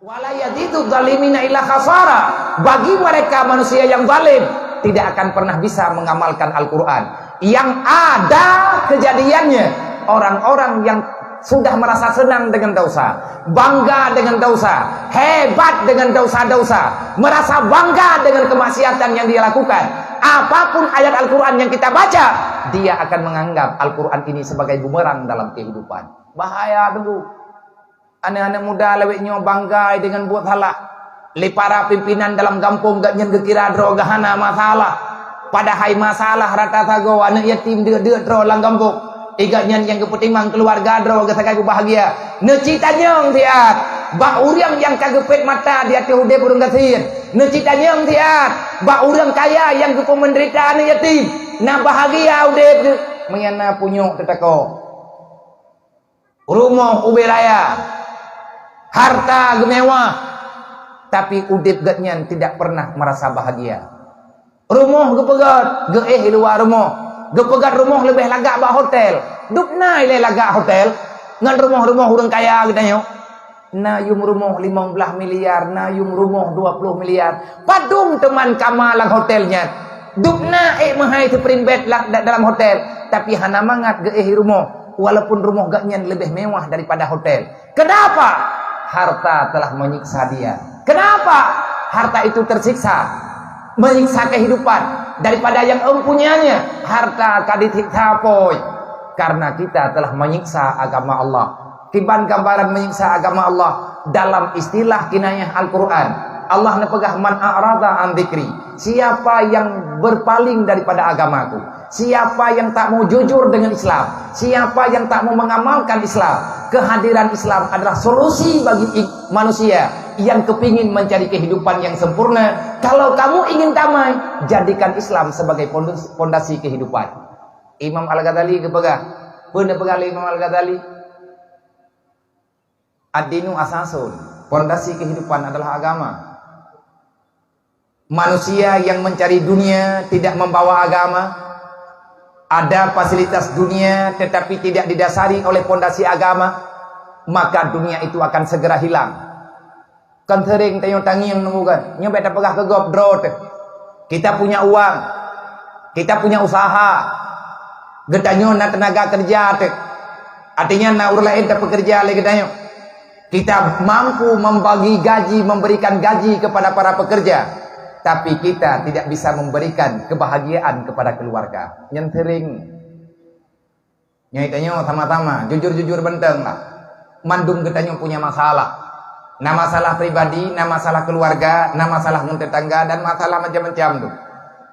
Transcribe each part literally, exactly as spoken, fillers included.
"Wala yazidu zalimina illa khasara." Bagi mereka manusia yang zalim, tidak akan pernah bisa mengamalkan Al-Quran. Yang ada kejadiannya, orang-orang yang sudah merasa senang dengan dosa, bangga dengan dosa, hebat dengan dosa-dosa, merasa bangga dengan kemaksiatan yang dia lakukan. Apapun ayat Al-Quran yang kita baca, dia akan menganggap Al-Quran ini sebagai bumerang dalam kehidupan. Bahaya tu. Aneuk-aneuk muda lawét nyoe banggai deungon buet salah. Lé para pimpinan dalam gampông gobnyan geukira droe geuh hana masalah. Padahai masalah rata sagoe aneuk yatim deuk-deuk droe lam gampông. Gobnyan nyang geupeutimang keuluwarga droe geuh sagai beubahgia. Neuci tanyong siat bak ureuëng nyang ka geupét mata di ateueh udeb ureuëng gasien. Neuci tanyong siat bak ureuëng kaya nyang geupeumeunderita aneuk yatim. Na bahgia udeb geuh meunyan na punyueng teutakong. Rumoh ubé raya, harta geumewah, tapi udeb gobnyan tidak pernah merasa bahagia. Rumoh geupeugöt, geuéh luwa rumoh. Geupeugöt rumoh leubeh lagak bak hotel. Dubna ilée lagak hotel ngon rumoh-rumoh ureuëng kaya geutanyoe. Na yuem rumoh limong blaih miliar, na yuem rumoh dua ploh miliar. Padum teuma kama lam hotel nyan. Dubna ék meuhai spring bed lam, da-, dalam hotel, tapi hana mangat geuéh rumoh. Walaupun rumoh gobnyan leubeh mewah daripada hotel. Kenapa? Harta telah menyiksa dia. Kenapa? Harta itu tersiksa, menyiksa kehidupan daripada yang empunyanya. Harta ka disiksa, poi, karena kita telah menyiksa agama Allah. Kiban gambaran menyiksa agama Allah dalam istilah kinayah Al-Quran. Allah neupeugah, "Man a'rada an dzikri." Siapa yang berpaling daripada agamaku, siapa yang tak mau jujur dengan Islam, siapa yang tak mau mengamalkan Islam, kehadiran Islam adalah solusi bagi i-, manusia yang kepingin mencari kehidupan yang sempurna. Kalau kamu ingin damai, jadikan Islam sebagai pondus-, pondasi kehidupan. Imam Al-Ghazali geupeugah, peue neupeugah lé Imam Al-Ghazali? Ad-dinu asasun, pondasi kehidupan adalah agama. Manusia yang mencari dunia tidak membawa agama, ada fasilitas dunia tetapi tidak didasari oleh pondasi agama, maka dunia itu akan segera hilang. Kan sering tanyoe tangieng nunggu kan. Nyoe bèk tapeugah keu gob droe teuh. Kita punya uang. Kita punya usaha. Geutanyoe na teunaga kerja teuh. Artinya na ureuëng laén tapeukeureuja lé geutanyoe. Kita mampu membagi gaji, memberikan gaji kepada para pekerja. Tapi kita tidak bisa memberikan kebahagiaan kepada keluarga. Nyan sering. Nyoe tanyoe sama-sama, jujur-jujur beunteng lah. Mandum geutanyoe punya masalah. Na masalah pribadi, na masalah keluarga, na masalah ngon tetangga, dan masalah macam-macam tu.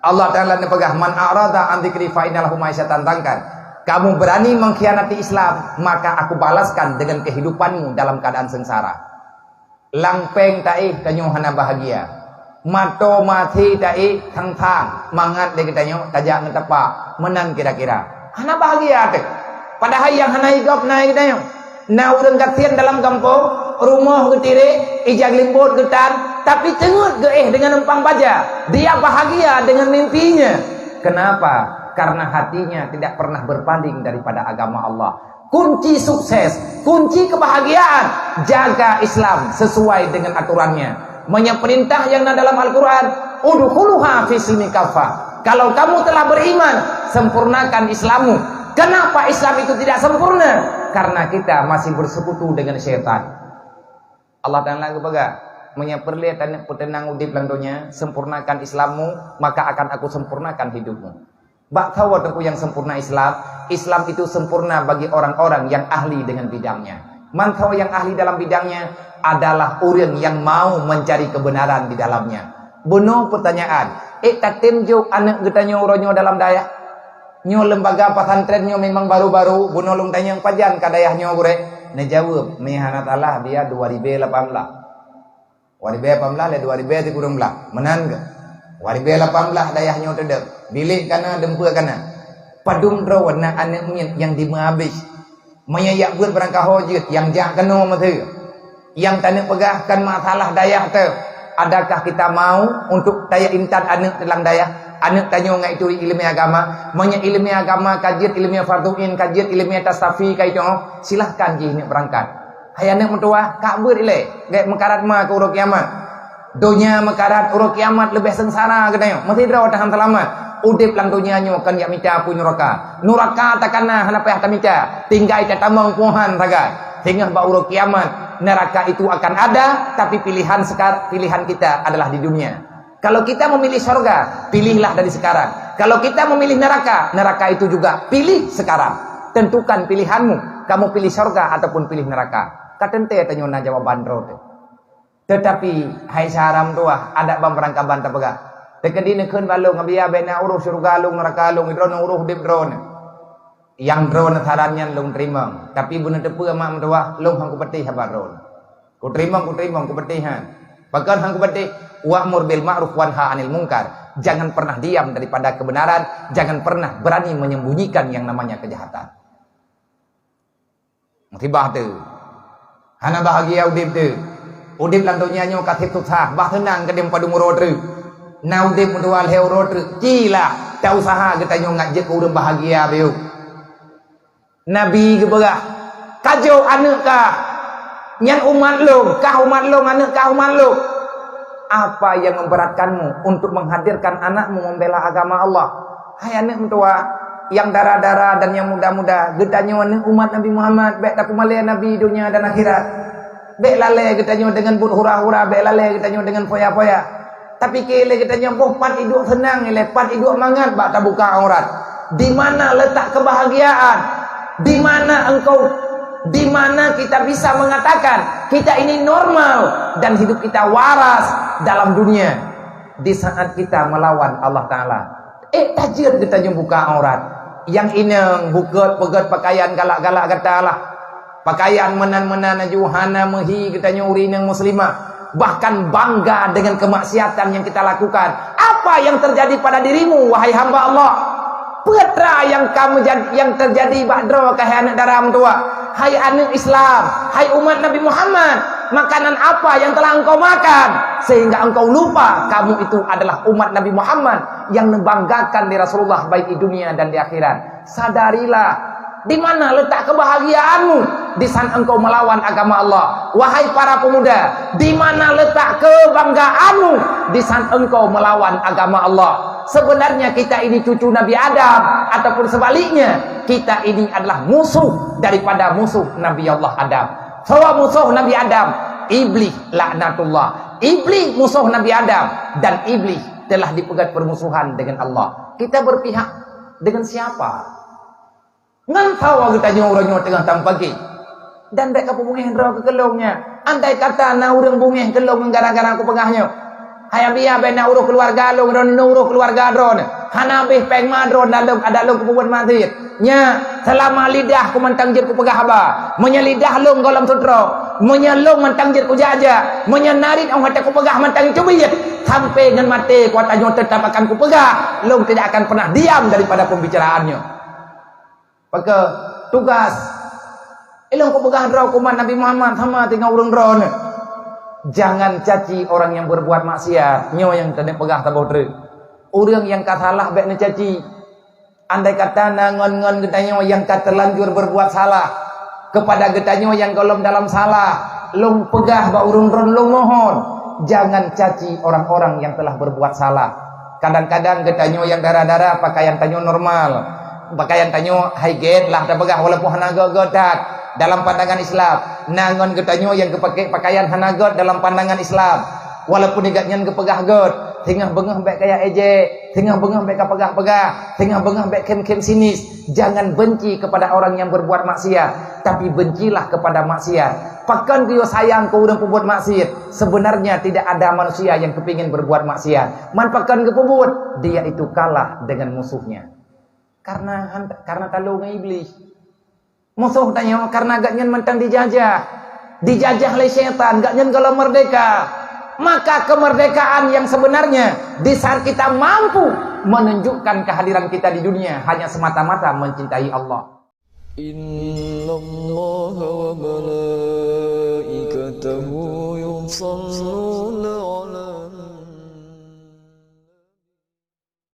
Allah Ta'ala neupeugah, "Man a'rada an dzikri fa inna lahu ma'isyatan dhankan." Kamu berani mengkhianati Islam, maka aku balaskan dengan kehidupanmu dalam keadaan sengsara. Lam péng taéh tanyoe hana bahagia. Mato maté taéh thang-thang, mangat lé geutanyoe tajak ngeutapa. Meunan kira-kira. Hana bahagia teuh. Padahai nyang hana igop na geutanyoe. Na ureuëng gasien dalam gampông, rumoh geutirek, ija geulimbot geutan, tapi teungeut geuéh deungon umpang baja. Dia bahagia dengan mimpinya. Kenapa? Karena hatinya tidak pernah berpaling daripada agama Allah. Kunci sukses, kunci kebahagiaan, jaga Islam sesuai dengan aturannya. Meunyoe perintah nyang na dalam Al-Quran, "Udkhuluha fi silmi kaffah." Kalau kamu telah beriman, sempurnakan Islammu. Kenapa Islam itu tidak sempurna? Karena kita masih bersekutu dengan syaitan. Allah Ta'ala geupeugah, "Meunyoe peureulée taneuk peuteunang udeb lam donya, sempurnakan Islammu, maka akan Aku sempurnakan hidupmu." Bak saboh teungku nyang sempurna Islam, Islam itu sempurna bagi orang-orang yang ahli dengan bidangnya. Mantong nyang ahli dalam bidangnya adalah ureuëng yang mau mencari kebenaran di dalamnya. Bunoe pertanyaan, ék tatem jok aneuk geutanyoe uroe nyoe dalam dayah? Nyoe lembaga pesantren nyoe memang baru-baru, bunoe lôn tanyong pajan ka dayah nyoe gurée? Neujaweueb, meuhana salah dia dua ribée lapan blah. Dua ribée lapan blah lé dua ribée sikureueng blah. Meunan keuh? Dua ribée lapan blah dayah nyoe teudeuek. Bilék kana, dumpeue kana. Padum droe na aneuk miet nyang dimeuhabéh. Meunyoe jak beuet barangkaho jeuet, nyang jak keunoe meuseue. Nyang taneuk peugah kon masalah dayah teuh. Adakah kita mau untuk taya intat aneuk teuh lam dayah? Aneuk tanyoe ngon ituri ileumèe agama. Meunyoe ileumèe agama ka jeuet, ileumèe fardhu ain ka jeuet, ileumèe tasawuf ka jeuet, silahkan jih neuk beurangkat. Hai aneuk meutuwah, ka beuet ilée, gét meukarat ma keu uroe kiamat. Donya meukarat, uroe kiamat leubeh seungsara geutanyoe. Meusidroe tahan seulamat. Udeb lam donya nyoe kon jak mita apui nuraka. Nuraka takana hana payah tamita, tinggai tatamong puhan sagai. Singoh bak uroe kiamat, neraka itu akan ada, tapi pilihan sekar-, pilihan kita adalah di dunia. Kalau kita memilih sorga, pilihlah dari sekarang. Kalau kita memilih neraka, neraka itu juga pilih sekarang. Tentukan pilihanmu, kamu pilih sorga ataupun pilih neraka. Ka teuntée tanyoe na jawaban droe teuh. Teutapi, hai syedara meutuwah, adak ban peurangkaban tapeugah. Teukeudi neukheun bak lôn, "Abiya, bèk na uroh syeuruga lôn, neuraka lôn, droeneuh uroh udeb droeneuh." Nyang droeneuh saran nyan lôn teurimong, tapi beuneuteupeu mak meutuwah, lôn han kupatéh haba droeneuh. Kuteurimong, kuteurimong, kupatéh han. Pakon han kupatéh? "Wa'mur bil ma'ruf wanha 'anil munkar." Jangan pernah diam daripada kebenaran, jangan pernah berani menyembunyikan yang namanya kejahatan. Musibah teuh. Hana bahagia udeb teuh. Udeb lam donya nyoe ka seb susah, bah seunang keudeh padum uroe treuk. Na udeb meutuwah lhèe uroe treuk, cilah tausaha geutanyoe ngat jeuet keu ureueng bahagia beu. Nabi geupeugah, "Kajoe aneuk kah, nyan umat lôn, kah umat lôn, aneuk kah umat lôn." Apa yang memberatkanmu untuk menghadirkan anakmu membela agama Allah? Hai aneuk meutuwah, nyang dara-dara dan nyang muda-muda, geutanyoe aneuk umat Nabi Muhammad, bèk tapeumalèe Nabi donya dan akhirat. Bèk lalèe geutanyoe deungon buet hura-hura, bèk lalèe geutanyoe deungon foya-foya. Tapi keu ilèe geutanyoe boh pat iduek seunang ilèe, pat iduek mangat bak tabuka aurat. Di mana letak kebahagiaan? Di mana engkau, di mana kita bisa mengatakan kita ini normal dan hidup kita waras dalam dunia? Di saat kita melawan Allah Taala. Eh, tajeuet geutanyoe buka aurat. Nyang inong bukot peugöt pakaian galak-galak gata lah. Pakaian meunan-meunan laju hana meuhi geutanyoe ureueng inong muslimah. Bahkan bangga dengan kemaksiatan yang kita lakukan. Apa yang terjadi pada dirimu, wahai hamba Allah? Peue teuma nyang ka meujad-, nyang teujadi bak droe kah hai aneuk dara meutuwah? Hai aneuk Islam, hai umat Nabi Muhammad, makanan apa yang telah engkau makan sehingga engkau lupa kamu itu adalah umat Nabi Muhammad yang dibanggakan di Rasulullah baik di dunia dan di akhirat? Sadarilah, di mana letak kebahagiaanmu di saat engkau melawan agama Allah? Wahai para pemuda, di mana letak kebanggaanmu di saat engkau melawan agama Allah? Sebenarnya kita ini cucu Nabi Adam, ataupun sebaliknya, kita ini adalah musuh daripada musuh Nabi Allah Adam. Soe musuh Nabi Adam? Iblis laknatullah. Iblis musuh Nabi Adam, dan Iblis telah dipeugöt permusuhan dengan Allah. Kita berpihak dengan siapa? Ngon soe geutanyoe uroe nyoe teungoh tameupagé? Dan bèk kapeubungéh droe keu lôn nyan. Andai kata na ureueng bungéh keu lôn gara-gara kupeugah nyoe, "Hai Abiya, bèk na uroh keuluwarga lôn, droeneuh uroh keuluwarga droeneuh. Hana habéh pèng ma droeneuh, adak lôn kupeubeuet maksiet." Nyak, seulama lidah ku mantong jeuet kupeugah haba. Meunyoe lidah lôn gohlom sutroe, meunyoe lôn mantong jeuet kujak-jak, meunyoe narit 'oh watèe kupeugah mantong teubiet, sampai ngon maté ku ata nyoe teutap akan kupeugah, lôn tidak akan pernah diam daripada pembicaraan nyoe. Pakon tugas ilôn kupeugah droe keu umat Nabi Muhammad sama teungoh ureueng droeneuh. Jangan caci orang yang berbuat maksiat. Nyoe nyang taneuk peugah saboh treuk. Ureueng nyang ka salah bèk neucaci. Andai kata na ngon-ngon geutanyoe nyang ka terlanjur berbuat salah, kepada geutanyoe nyang gohlom dalam salah, lôn peugah bak ureueng droeneuh, lôn mohon, jangan caci orang-orang yang telah berbuat salah. Kadang-kadang geutanyoe nyang dara-dara pakaian tanyoe normal. Pakaian tanyoe hai gét lah tapeugah walaupun hana gét-gét that dalam pandangan Islam. Na ngon geutanyoe nyang geupaké pakaian hana gét dalam pandangan Islam. Walaupun gobnyan geupeugah gét, singoh beungoh bèk kajak ejek, singoh beungoh bèk kapeugah-peugah, singoh beungoh bèk khém-khém sinis. Jangan benci kepada orang yang berbuat maksiat, tapi bencilah kepada maksiat. Pakon geuyue sayang keu ureueng peubuet maksiat? Sebenarnya tidak ada manusia yang kepingin berbuat maksiat. Man pakon geupeubuet? Dia itu kalah dengan musuhnya. Karena han-, karena talo ngon Iblis. Musoh tanyoe karena gobnyan mantong dijajah. Dijajah lé syaitan, gobnyan gohlom merdeka. Maka kemerdekaan yang sebenarnya di saat kita mampu menunjukkan kehadiran kita di dunia hanya semata-mata mencintai Allah. Innallaha wa malaikatahu yusalluna ala